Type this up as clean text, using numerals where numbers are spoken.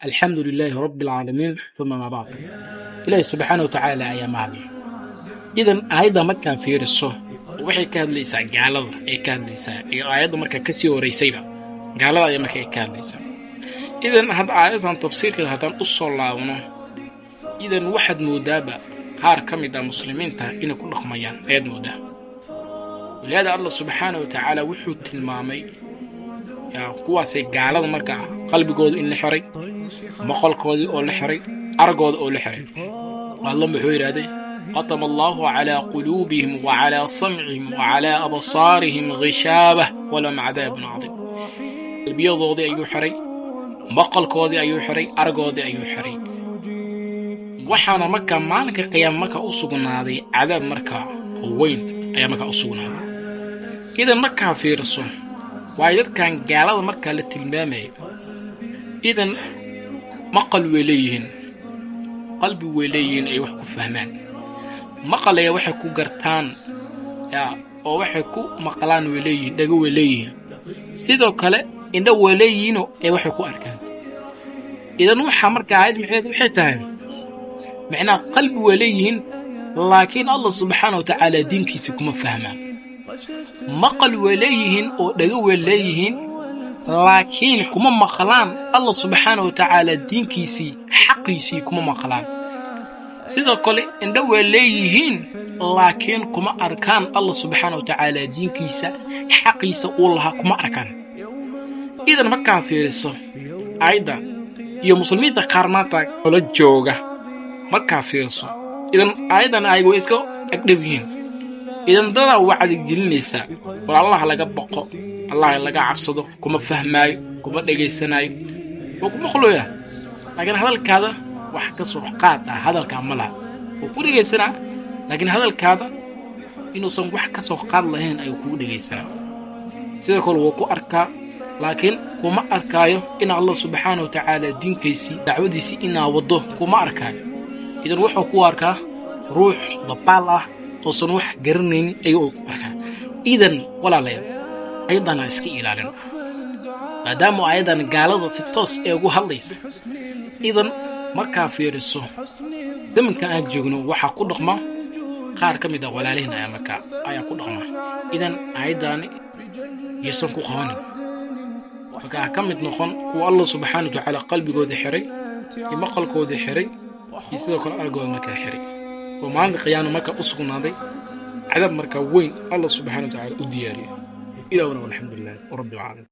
Alxamdu lilaahi rabbi alcaalamiin, uma maa bacd. Ilaahi subxaana wa tacaala ayaa mahadlay. Idan aayadda markaa fiiriso, waxay ka hadlaysaa gaalada ay ka hadlaysaa, iyo aayadda markaa kasii horeysayba gaalada ayaa markaa ka hadlaysaa. Idan hadda aayaddan tafsiirkeeda haddaan u soo laabno, idan waxaad moodaaba qaar ka mid ah muslimiinta inay ku dhaqmayaan ayaad moodaa. Walihaada Allah subxaana wa tacaala wuxuu tilmaamay kuwaasay gaalada markaa qalbigooda in la xiray, maqalkoodii oo la xiray, aragooda oo la xiray. Alla muxuu yidhahday? Khatama Allahu calaa quluubihim wa calaa samcihim wa calaa absaarihim ghishaawah walahum cadaabun cadiim. Qalbiyadoodii ayuu xiray, maqalkoodii ayuu xiray, aragoodii ayuu xiray. Waxaana markaa maalinka qiyaama markaa u sugnaaday cadaab markaa oo weyn ayaa markaa u sugnaaday. Idan markaa fiiriso, waayo dadkan gaalada markaa la tilmaamaya, idan maqal way leeyihiin, qalbi way leeyihiin ay wax ku fahmaan, maqal ayaa waxay ku gartaan yaa oo waxay ku maqlaan way leeyihiin, dhego way leeyihiin, sidoo kale indho way leeyihiinoo ay waxay ku arkaan. Idan waxaa markaa aayad micneed waxay tahay, macnaha qalbi way leeyihiin, laakiin Allah subxaana wa tacaala diinkiisa kuma fahmaan. Maqal way leeyihiin oo dhego way leeyihiin, laakiin kuma maqlaan Allah subxaana wa tacaala diinkiisii, xaqiisii kuma maqlaan. Sidoo kale indho way leeyihiin, laakiin kuma arkaan Allah subxaana wa tacaala diinkiisa, xaqiisa uu lahaa kuma arkaan. Idan markaa fiiriso aayadda iyo muslimiinta qaar maanta ola jooga markaa fiiriso, idan aayaddan ayaga way iska agdhow yihiin. Idan dadaa wacdi gelinaysaa, war Allah laga baqo, Allah laga cabsado, kuma fahmaayo, kuma dhegaysanaayo. Wuu ku maqlooyaa, laakiin hadalkaada wax ka soo qaad ah hadalkaa ma laha. Wuu ku dhegaysanaa, laakiin hadalkaada inuusan wax ka soo qaad lahayn ayuu kugu dhegaysanaa. Sidoo kale wuu ku arkaa, laakiin kuma arkaayo in Allah subxaana wa tacaala diinkaysii, dacwadiisii inaa waddo kuma arkaayo. Idan wuxuu ku arkaa ruux dabaal ah oosan wax garanaynin ayuu ku arkaa. Idan walaalayaal, ayadana iska ilaalin, maadaama ayadan gaalada si toos ee ugu hadlaysa. Idan markaa fiiriso zamanka aan joogno, waxaa ku dhaqma qaar ka mid ah walaalihin ayaa markaa ayaa ku dhaqma. Idan aayaddaani yaysan ku qabanin, markaa ka mid noqon kuwa Allah subxaana wa tacaala qalbigooda xiray iyo maqalkooda xiray iyo sidoo kale argooda markaa xiray, oo maalinta qiyaama markaa u sugnaaday cadaab markaa weyn Allah subxana wa tacaala u diyaariyay. Ilahuna, alxamdu lilah rabbi alcaalamiin.